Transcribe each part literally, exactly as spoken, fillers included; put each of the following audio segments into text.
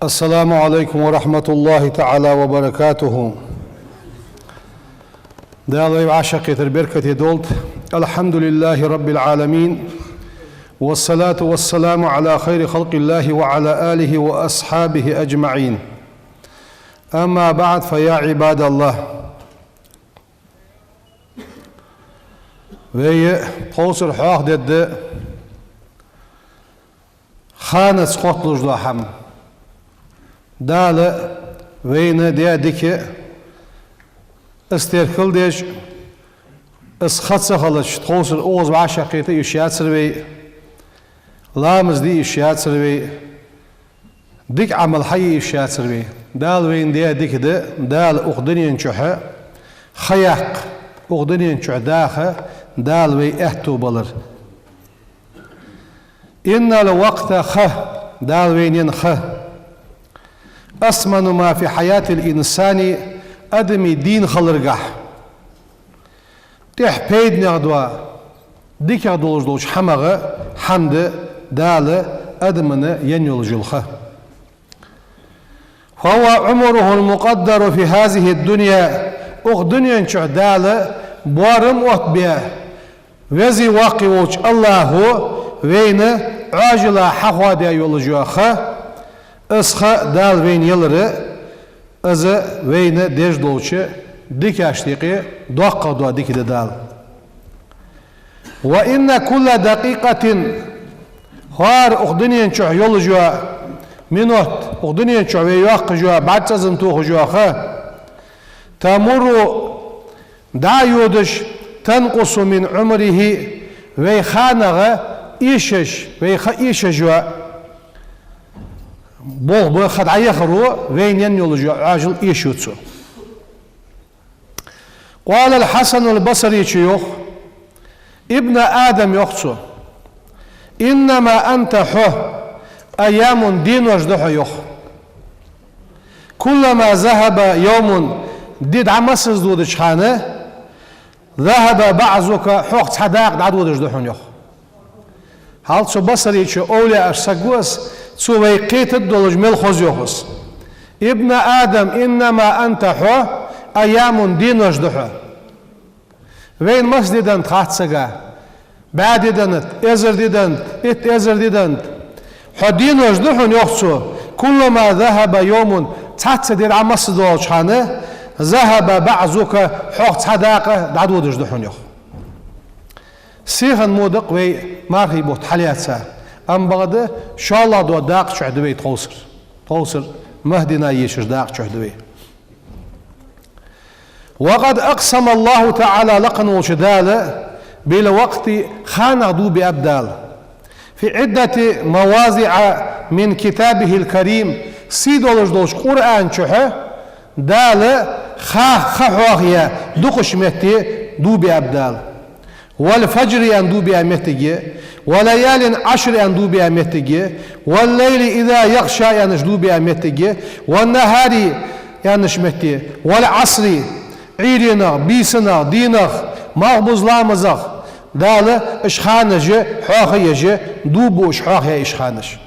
السلام عليكم ورحمة الله تعالى وبركاته. Дала вай вӀашагӀкхетар беркате долда. الحمد لله رب العالمين. والصلاة والسلام على خير خلق الله وعلى آله وأصحابه أجمعين. أما بعد، فيا عباد الله. Вай тховсара хьоахадергда ханца хотталуш дола хӀама. Дала вайна даь дика, из теркалдеш, из ха ца хилча, тховсара укхаза вӀашагӀкхета йиш яцар вай, ламаз де йиш яцар вай, дика Ӏамал хьае йиш яцар вай. Дала вайна даь дика да, Дала укх дунен чухь ха яккха, укх дунен чухь даха Дала вай аьттув балар. إن الوقت, ха, Дала вайна енна ха, أثمن ما في حياة الإنسان, адамий дийна хиларгахь тӀехьа пайданех дола, дикагӀа долаш долча хӀамах хӀама да Дала адамана енна йолаш йола ха. فهو عمره المقدر في هذه الدنيا, укх дунен чухь Дала боарам оттабаь, веза-воккха волча АллахӀо вайна Ӏоажала хьахоадаь йолаш йола ха, из ха Дала вайна елар, из вайна деш долча дикашта юкъе доккхагӀа дола дика да Дала. وإن كل دقيقة, хӀара укх дунен чухь йолаш йола минот, укх дунен чухь вай йоаккхаш йола, бӀарг цӀазан тохаш йола ха, تمر, дӀайодаш, تنقص من عمره, вай ханах эшаш, вай ха эшаш йола болх ба ха дӀаяхаро, вайна енна йолаш йола Ӏоажал эшаю цо. قال الحسن البصري, цо йоах: يا ابن آدم, йоах цо, إنما أنت, хьо, أيام, денош да хьо, йоах. كلما ذهب يوم, ди дӀа массаза додача хана, ذهب بعضك, хьох цхьа дакъа дӀадодаш да хьона, йоах. Хьал цу Басарийчо овлияаш саг ва из, цо вайга кхетаргдолаш мел хоза йоах из. يا ابن آدم إنما أنت, хьо, أيام, денош да хьо. Вайна масса ди деннад хац сага. БӀаь ди деннад, эзар ди деннад, итт эзар ди деннад. Хьо денош да хьона, йоах цо, كلما ذهب يوم, цхьацца ди дӀа массадоалача хана, ذهب بعضك, хьох цхьа дакъа дӀадодаш да хьона, йоах. Сиха мо да-кх вай мархий бутт хьалаьца, амма бакъда шоллагӀа дола дакъа чухь да вай тховсар. Тховсар Махдина ешаш дакъа чухь да вай. وقد أقسم الله تعالى, лакха волча Дала, بالوقت, ханах дув биаб Дала, في عدة مواضع من كتابه الكريم, сий долаш долча Къуръан чухь Дала ха, ха хьоахаяь дукхача метте дув биаб Дала. والفجر аьнна дув биа моттиге, وليال عشر аьнна дув биа моттиге, والليل إذا يغشى аьнна дув биа моттиге, والنهار аьннача метте, والعصر, Ӏуйренах, бийсанах, дийнах, малхбуза ламазах, Дала уж ханаш хьоахаеш, дув буаш хьоахаяь уж ханаш.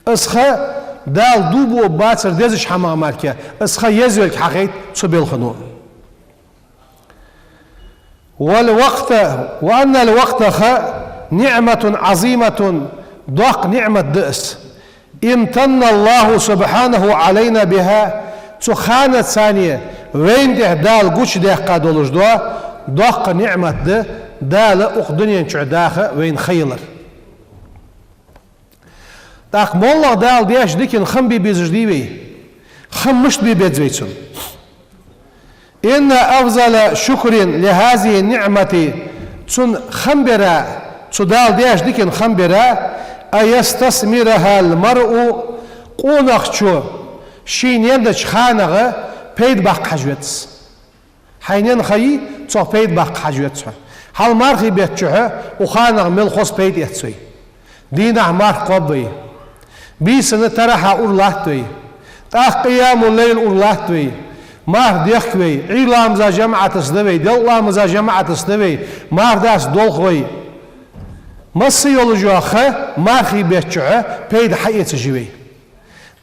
Из ха Дала дув буаб бацар дезача хӀамах мара, из ха еза йолга хьахайт цу белхано. والوقت، وأن الوقت, ха, نعمة عظيمة, доккха ниӀмат да из. امتن الله سبحانه علينا بها, цу ханаца вайна тӀа Дала гучадаьккха долаш дола доккха ниӀмат да, Дала укх дунен чу даха вайна ха елар. ТӀаккха моллагӀа Дала деш дикан хам бе безаш дий вай? Хам мишта бе беза вай цун? إن أفضل شكر لهذه النعمة, цун хам бера, цу Дала деш дикан хам бера, أن يستثمرها المرء, къонахчо шийна еннача ханах пайда баккха хьажа веза. Хьайна енна ха йий, цох пайда баккха хьажа веза хьо. Хьал мархий бетта чухь укх ханах мел хоза пайда эц вай. Дийнахьа марха кхоаб вай. Бийсанна тарахьа ура латт вай. ТӀаккха къиямул-лайл ура латт вай. Марха дехк вай. Ӏуйра ламаза жамаӀатаца да вай. Делкъа ламаза жамаӀатаца да вай. Марха даста долх вай. Масса йолаш йола ха мархий бетта чухь пайда хьаэцаш я вай.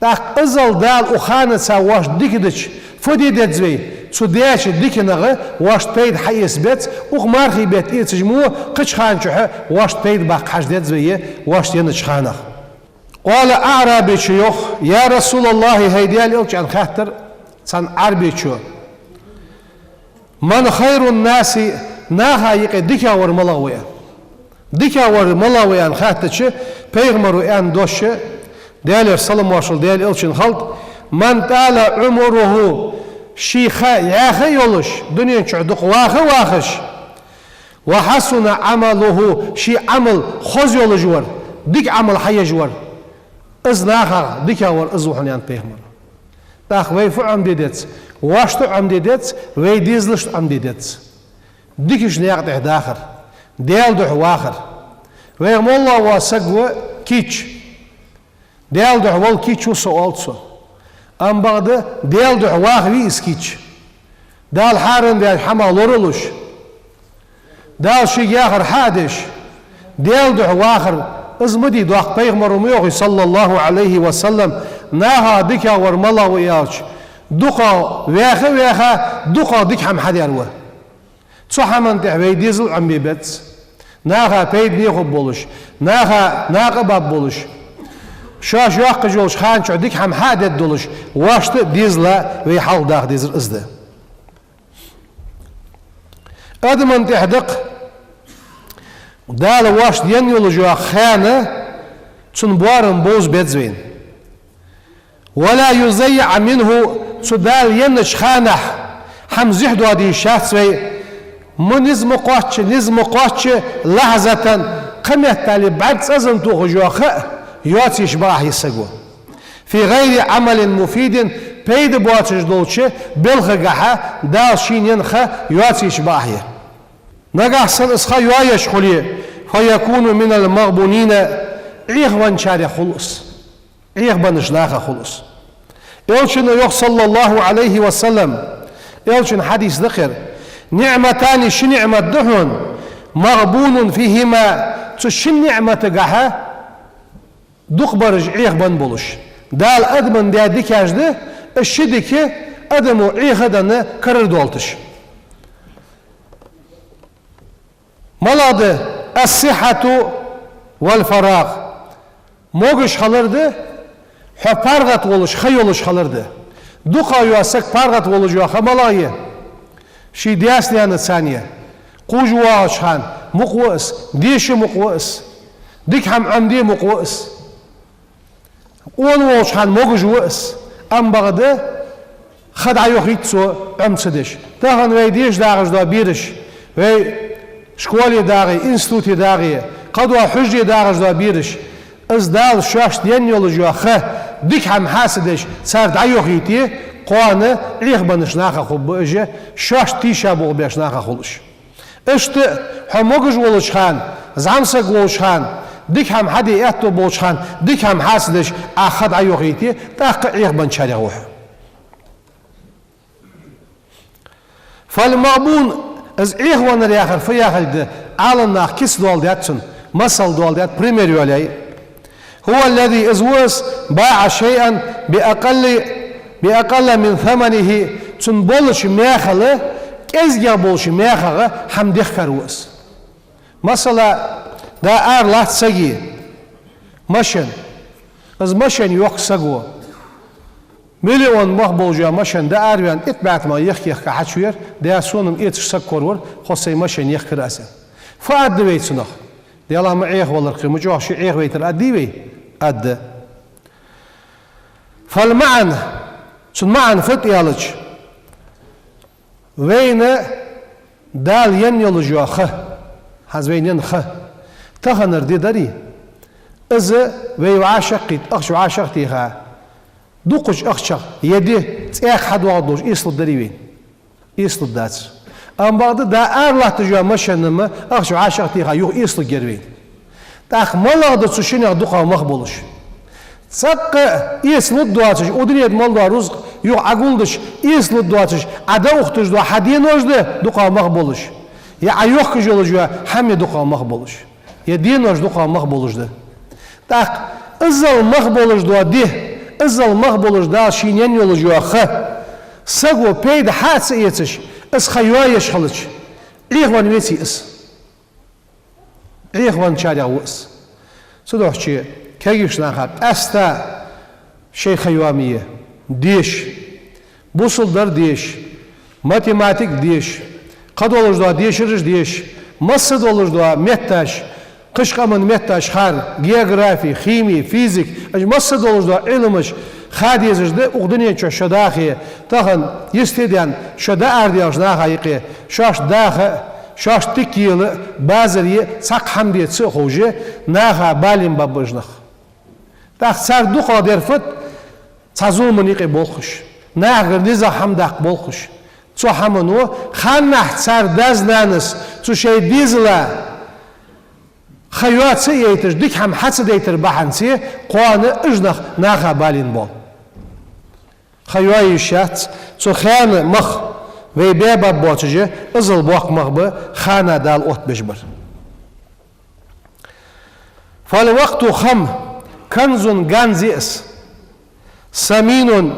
ТӀаккха иззал Дала укх ханаца вайна дика дича, фу де деза вай? Цу деча диканах вайна пайда хьаэца беза, укх мархий бетта эцаш мо, кхыча хана чухь вайна пайда баккха хьажа деза вай, вайна еннача ханах. قال الأعرابي, йоах: «يا رسول الله», хӀай Даьла элча, аьнна хаьттар цхьан Ӏарбечо. «من خير الناس», наха юкъе дикагӀвар малагӀа ва? ДикагӀвар малагӀа ва аьнна хаьттача, пайхамара аьнна дош, Даьлера салам-моаршал Даьла элчанна хилда: «من طال عمره», ший ха яха йолаш, дунен чухь дукха ваха а вахаш, «وحسن عمله», ший Ӏамал хоза йолаш вар, дика Ӏамал хьаеш вар. Из нахах дикагӀвар из ва хьона, аьннад пайхамара. ТӀаккха вай фу Ӏомаде деза? Вайна Ӏомаде деза, вай дезалашта Ӏомаде деза. Дикача наькъа тӀа дахар, Даьла духьа вахар. Вайх моллагӀа вола саг ва кийча. Даьла духьа вола кийча ва со, оал цо. Амма бакъда Даьла духьа ваха вий из кийча? Дала хьарам даьча хӀамах лоралуш, Дала шийга яхар хьа а деш, Даьла духьа вахар, из ма дий доккха. Пайхамара ма йоахий, صلى الله عليه وسلم, нахах дикагӀвар малагӀа ва аьлча, дукхагӀа ваха а ваьха, дукхагӀа дика хӀама хьадер ва. Цу хӀаман тӀа вай дезал Ӏомабе беза. Наха пайдане хургболаш, наха накъабаргболаш, шоаш йоаккхаш йолча хана чухь дика хӀама хьа а дергдолаш, вайна дезала вай хьалхадаха дезар из да. Адаман тӀехьа дакъа Дала вайна енна йолаш йола хана, цун боарам бовза беза вайна. «ولا يضيع منه», цу Дала еннача ханахь хӀама зихьа доаде йиш яц вай, ма низ ма кхоачча, низ ма кхоачча, «لحظة», кхы меттел бӀарг цӀазан тохаш йола ха а йоаца йиш бакъахьа из саг ва. «في غير عمل مفيد», пайда боацаш долча балхагахьа Дала шийна енна ха йоаца йиш бакъахьа. Нагахь санна из ха йоаеш хуле, «فيكون من المغبونين», Ӏехавенначарех хул из. Ӏехабеннача нахах хул из. Элчано йоах, صلى الله عليه وسلم, элчан хьадис да-кх ер: «نعمتان», ши ниӀмат да хьона, «مغبون فيهما», цу шин ниӀматагахьа дукхагӀбараш Ӏехабенна болаш. Дала адамна даь дикаш да, из ши дика адамо Ӏехаденна карара долийташ. МалагӀа да? «الصحة والفراغ». Могаш хилар да, хьо паргӀата волаш, ха йолаш хилар да. ДукхагӀа йола саг паргӀата волаш йола ха малагӀа я? Ший даьца-наьнаца я. Кхувш воагӀача хана мукъа ва из, деша мукъа ва из, дика хӀама Ӏомаде мукъа ва из. Къона волча хана могаш ва из, амма бакъда ха дӀайохийт цо Ӏомаца деш. Тахан вай деша дагӀаш дола бераш, вай школе дагӀе, институте дагӀе, кхыдола хьужаре дагӀаш дола бераш, из Дала шоашта енна йолаш йола ха дика хӀама хьа ца деш, цар дӀайохийте, кхоана Ӏехабеннача нахах хургба уж, шоашта тийша болх беш нахах хул уж. Иштта хьо могаш волча хана, зӀамсаг волча хана, дика хӀама хьаде аьттув болча хана, дика хӀама хьа ца деш, Ӏа ха дӀайохийте, тӀаккха Ӏехабенначарех ва хьо. «فالمغبون», из Ӏехавеннар яхар фу яхилга да, Ӏаламнаха кица доаладаьд цунна, масал доаладаьд, пример йоалаяьй. «هو الذي», из ва из, «باع شيئا بأقل، بأقل من ثمنه», цун болча мехала кӀезигагӀа болча мехагӀа хӀама дехкар ва из. Масала, дӀаара латт сага машен. Из машен йохк саго. Миллион мах болаш йола машен дӀаараваьнна, итт бӀаь тамах ехка-ехка хьачувера, дӀа сона-м эцаш саг коравар, хьо сай машен ехкар аз. Фу аргда вай цунах? Делахь ма Ӏехавалар кхы, ма чӀоагӀа ше Ӏехавайтар аргдий вай? Аргда. «فالمعنى», цун маӀан фуд аьлча, вайна Дала енна йолаш йола ха, хӀанз вайна енна ха, таханара ди дарий, из вай вӀашагӀкхийтта, ахча вӀашагӀтеха, дукхача ахчах е ди цӀаькха хьадоагӀаргдолаш эцалургдарий вайна? Эцалургдац. Амма бакъда дӀаара латташ йола машен-м ахча вӀашагӀтеха юха эцалургьяр вайна. ТӀаккха малагӀа да цу шиннех дукхагӀа мах болаш? ЦӀаккха эцалургдоацаш, укх дунен тӀа мел дола рузкъ юха Ӏогулдеш, эцалургдоацаш, Ӏа дӀаухийташ дола хьа денош да дукхагӀа мах болаш, е Ӏа йохкаш йолаш йола хӀама я дукхагӀа мах болаш, е денош дукхагӀа мах болаш да? ТӀаккха иззал мах болаш дола ди, Иззал мах болаш Дала шийна енна йолаш йола ха саго пайда хьа а ца эцаш, из ха йоаеш хилча, Ӏехавенна веций из? Ӏехавенначарех ва из. Цудухьа кагийча наха къаьстта шоай ха йоа ма е, деша, бусалба дар деша, математика деша, кхыдолаш дола дешараш деша, масса долаш дола метташ, кхыча къаман метташ хар, географи, хими, физик, уж масса долаш дола Ӏилмаш ха дезаш да укх дунен чу шо дахе, тахан йисте даьнна шо дӀаарадаьлча наха юкъе, шоашта даха а, шоашта дика ела а, базар е а, цхьаккха хӀама де ца а ховш, наха балийна ба уж нах. ТӀаккха цар дукхагӀдар фуд? Цхьа зуламан юкъе болх беш, нахагара низагӀа хӀама даккха болх беш. Цу хӀамано ханнахьа цар даь-нанас цу шоай дезала ха йоа ца яйташ, дика хӀама хьа ца дайтар бахьанца кхоана уж нах наха балийна бола. Ха йоае йиш яц, цу хана мах вай бе баб боацаш, иззал боккха мах ба хана Дала оттабеш бар. فالوقت خم كنز, ганз я из. ثمين,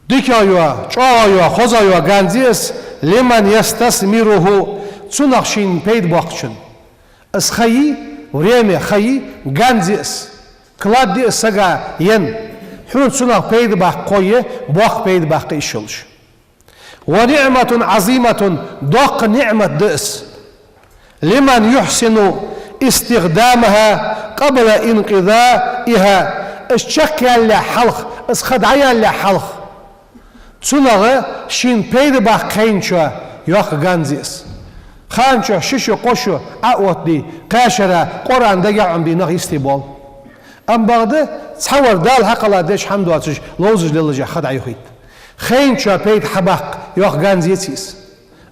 дикагӀа йола, чӀоагӀа йола, хозагӀа йола ганз я из, لمن يستثمره, цунах шийна пайда боаккхачун. Из ха я, время, ха я, ганз я из. Клад я из сага енна. Хьона цунах пайда баккха кхо я, боккха пайда баккха йиш йолаш. ونعمة عظيمة, доккха ниӀмат да из. لمن يحسن استخدامها قبل انقضائها, из чакхъялалехь хьалха, из ха дӀаялалехь хьалха, цунах шийна пайда баккха хайначоа йоккха ганз я из. Ханна чу ши шу, кхо шу Ӏооттадий, кхаь шера Къуръан дагахьа Ӏомадий нах йисте бола. Амма бакъда, цхьавар Дала хьакхелла деш хӀама доацаш, ловзаш леллача ха дӀаюхийт. Хайначоа пайда хьабаккха йоккха ганз яций из?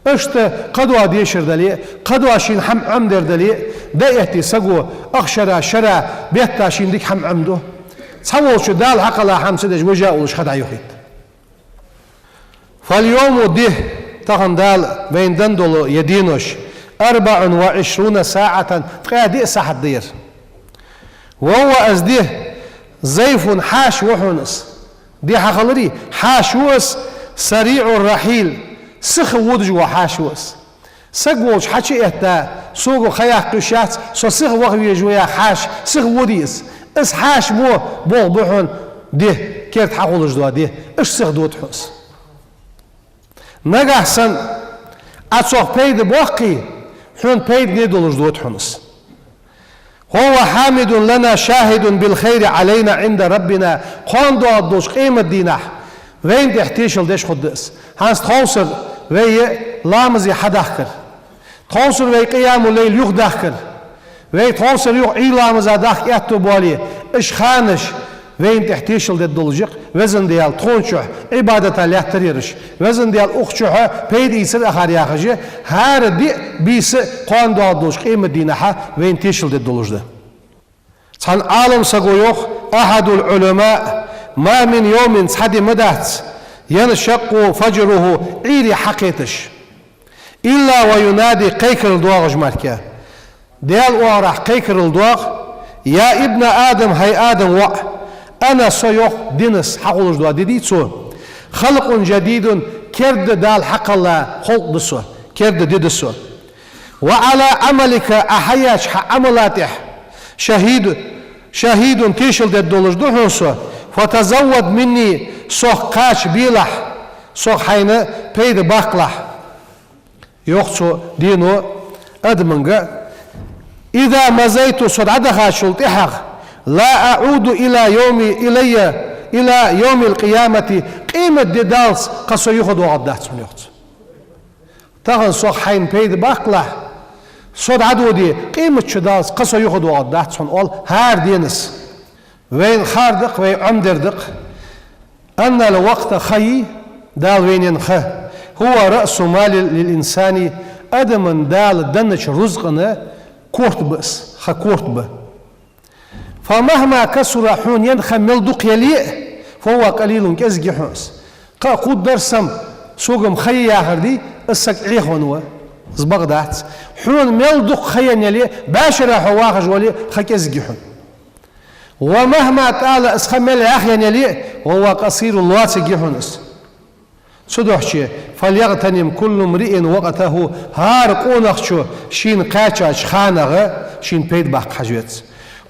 Иштта кхыдола дешар дале а, кхыдола шийна хӀама Ӏомадар дале а, дӀаэтте саго ах шера, шера, бетта шийна дика хӀама Ӏомаду. Цхьаволчо Дала хьакхелла хӀама ца деш, вижа уллаш ха дӀаюхийт. فاليوم, ди, тахан Дала вайна денна дола е денош, أربع وعشرون ساعة, ткъаь диъ сахьат да ер. وهو, из ди, ضيف, хьаьша ва хьона из. Ди хьахиларий, хьаьша ва из, سريع الرحيل, сиха водаш вола хьаьша ва из. Саг волча хьачуэтта, сога ха яккха йиш яц, со сиха ваха везаш ва яха хьаьша, сиха водий из. Из хьаьша мо болх ба хьона ди, керда хьахулаш дола ди, иштта сиха дода хьона из. Нагахьа санна Ӏа цох пайда боаккхе, хьона пайдане долаш дода хьона из. وهو حامد لنا شاهد بالخير علينا عند ربنا, кхоана доагӀаргдолча къематдийнахьа вайна тӀехьа тешал деш хургда из. ХӀанз тховсар вай ламазе хьадахкар, тховсар вай къиямул-лайл юхадахкар, вай тховсар юха Ӏуйра ламаза дахка аьттув боале, уж ханаш вайна тӀехьа тешал дергдолаш я-кх, Везан Даьла, тхона чухь Ӏибадата лаьттар ераш, Везан Даьла, укх чухь пайда ийцар ахар яхаш, хӀара диъ бийса кхоана доагӀаргдолча къематдийнахьа вайна тешал дергдолаш да. Цхьан Ӏалам саго йоах, أحد العلماء: ما من يوم, цхьа ди ма дац, ينشق فجره, Ӏуйре хьакхеташ, إلا وينادي, кхайкарал доагӀаш мара. Даьла оагӀорахьа кхайкарал доагӀа: يا ابن آدم, хӀай Адама воӀ, أنا, со, йоах, динас, хьахулаш дола ди дий цо, خلق جديد, керда Дала хьакхелла халкъ да со, керда ди да со. وعلى عملك, Ӏа хьаяьча хьа Ӏамала тӀехьа, شهيد, شهيد, тешал дергдолаш да хьона со, فتزود مني, сох кхача белахь, сох хьайна пайда баккхалахь. Йоах цу дено адамага: إذا مضيت, со дӀадахачул тӀехьагӀа, لا أعود إلى يوم, إلي, إلى يوم القيامة, къематди даллалца кхы со юхадоагӀаргдац хьона, йоах цо. Тахан сох хьайна пайда баккхалахь, со дӀадоде, къематди даллалца кхы со юхадоагӀаргдац хьона, оал хӀара денас. Вайна хар да-кх, вай Ӏомадар да-кх. أن الوقت, ха, Дала вайна енна ха, هو رأس مال للإنسان, адама Дала деннача рузкъан корта ба из, ха корта ба. فمهما كثر, хьона енна ха мел дукха яле а, فهو قليل, кӀезига я хьона из. Кхы а кхувргдар-кх сона, сога-м ха я яхар дий, из саг Ӏехавенна ва, из бакъ дац. Хьона мел дукха ха енна яле а, бӀаь шера хьо вахаш вале а, ха кӀезига я хьона. ومهما طال, из ха мел яхъенна яле а, وهو قصير, лоацаргья хьона из. Цудухьа, فليغتنم كل امرئ وقته, хӀара къонахчо шийна кхаьчача ханагӀа шийна пайда баккха хьажа веза.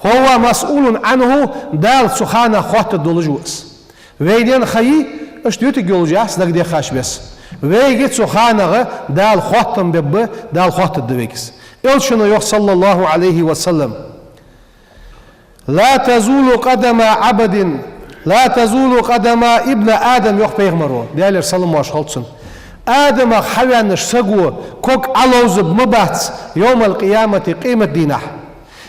فهو مسؤول عنه, Дала цу ханах хоаттаргдолаш ва из. Вайна енна ха я, иштта ютаргйолаш яц, дагадеххача беса. Вайга цу ханагӀа Дала хоаттам бергба, Дала хоаттаргда вайга из. Элчано йоах, صلى الله عليه وسلم: لا تزول قدما عبد، لا تزول قدما ابن آدم, йоах пайхамаро, Даьлера салам-моаршал хилда цунна. Адамах хьаваьннача саго ког Ӏоловзаргба ма бац يوم القيامة, къематдийнахьа,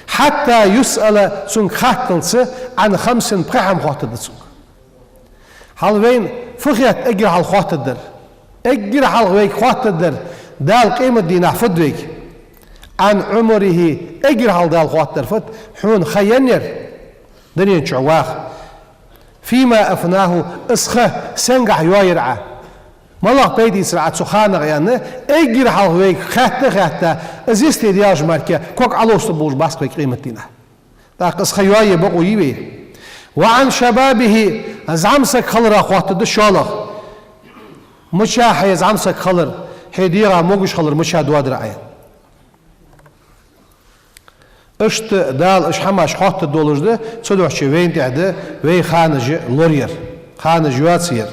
حتى يسأل, цунга хатталца, عن خمس, пхи хӀама хоаттаргда цунга. Хьал вайна фу хет эггара хьалха хоаттаргдар? Эггара хьалха вайга хоаттаргдар Дала къематдийнахьа фуд вайга? عن عمره, эггара хьалха Дала хоаттаргдар фуд? Хьона ха енна яр, дунен чу ваха. فيما أفناه, из ха сенгахьа йоайир Ӏа? МалагӀа пайда ийцар Ӏа цу ханагӀа, аьнна, эггара хьалха вайга хаьтта а хаьтта, из йисте даьлча мара ког Ӏоловзаргболаш бац вайга къематдийнахьа. ТӀаккха из ха йоае бокъо йий вай? وعن شبابه, зӀамсаг хиларах хоаттаргда шоллагӀа. Мича хье зӀамсаг хилар, хье дегӀа могаш хилар мича доадар Ӏа? Иштта Дала уж хӀамаш хоаттаргдолаш да, цудухьа вайна тӀехь да вай ханаш лораяр, ханаш йоацаяр.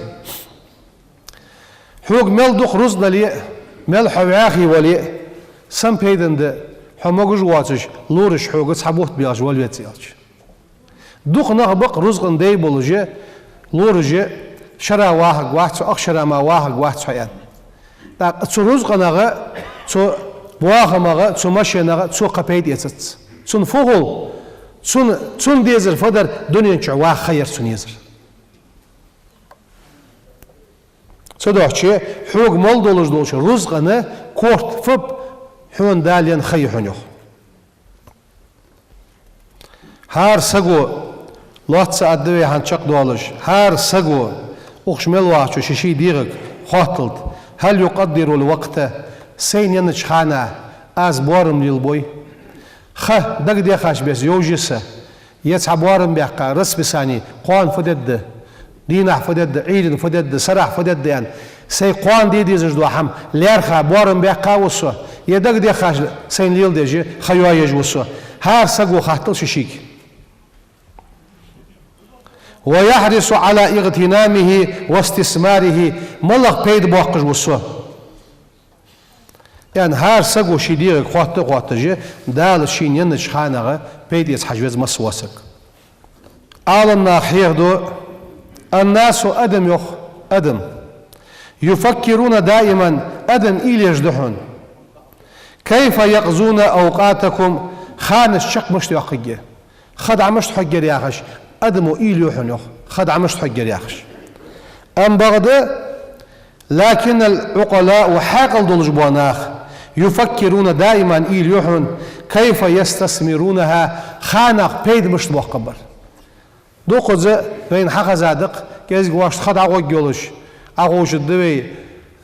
Хьога мел дукха рузкъа дале а, мел хьо вӀаьхий вале а, сенна пайдана да хьо могаш воацаш, лораш хьога цхьа бутт белхаш вала веза аьлча? Дукха нах ба-кх рузкъан дай болаш а, лораш а, шера вахарг вац хьо, ах шера мара вахарг вац хьо, аьнна. ТӀаккха цу рузкъанагӀа, цу боахамагӀа, цу машенагӀа цо кхы пайда эцац. Цунна фу хул? Цунна, цунна дезар фу дар? Дунен чу ваха ха яр цунна езар. Цудухьа хьога мел долаш долча рузкъан корта фу ба хьона Дала енна ха, я хьона, йоах. ХӀара саго, лоацца аргда вай хӀанз чакхдоалаш, хӀара саго, укх чу мел вахачо ший-ший дегӀага хоатталда: هل أقدر الوقت, сайна еннача хана аз боарам лелабой? Ха дагадеххача беса йовжий са? Е цхьа боарам баьккха, расписани, кхоана фу дергда, дийнахьа фу дергда, Ӏуйранна фу дергда, сарахьа фу дергда аьнна, сай кхоана де дезаш дола хӀама лаьрхӀа боарам баьккха ва со, е дагадеххача сайна леладеш, ха йоаеш ва со? ХӀара саго хатталда ший-шийга. ويحرص على اغتنامه واستثماره, малагӀа пайда боаккхаш ва со? Яъни хӀара саго ший дегӀага хоатта а хоатташ, Дала шийна еннача ханагӀа пайда эца хьажа веза масса вола саг. Ӏаламнаха хьехаду: الناس, адам, йоах, адам. يفكرون دائما, адам уйла еш да хьона. كيف يقضون أوقاتهم, ханаш чакх мишта йоаккхаргья, ха дӀа мишта хьоргьяр яхаш, адамо уйла ю хьона, йоах, ха дӀа мишта хьоргьяр яхаш. Амма бакъда, لكن العقلاء, хьаькъал долаш бола нах, يفكرون دائما, уйла ю хьона, كيف يستثمرونها, ханах пайда мишта боаккхаргбар. Дукхаза вайна хьахеза да-кх, кӀезига воашта ха дӀагӀоргйолаш, Ӏоховшаргда вай,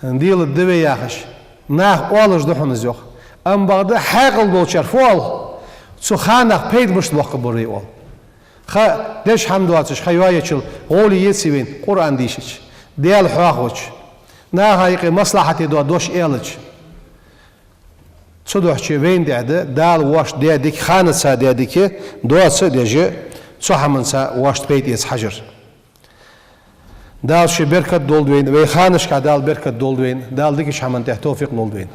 дийларгда вай яхаш, наха оалаш да хьона из, йоах. Амма бакъда хьаькъал долчар фу оал? Цу ханах пайда мишта боаккхаргбар вай, оал. Ха деш хӀама доацаш, ха йоаечул гӀоле еций вайна Къуръан дийшача, Даьла хьоахавача, наха юкъе маслахьате дола дош аьлча? Цудухьа вайна тӀехь да Дала воашта даь дика, ханаца даь дика доаца а деш, цу хӀаманца воашта пайда эца хьажар. Дала ший беркат долда вайна, вай ханашка Дала беркат долда вайна, Дала дикача хӀаман тӀехь товфикъ лолда вайна.